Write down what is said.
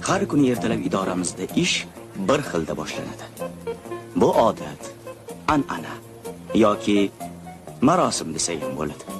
Har kuni ertalab idoramizda ish bir xilda boshlanadi. Bu odat, an'ana yoki marosim desak ham bo'ladi.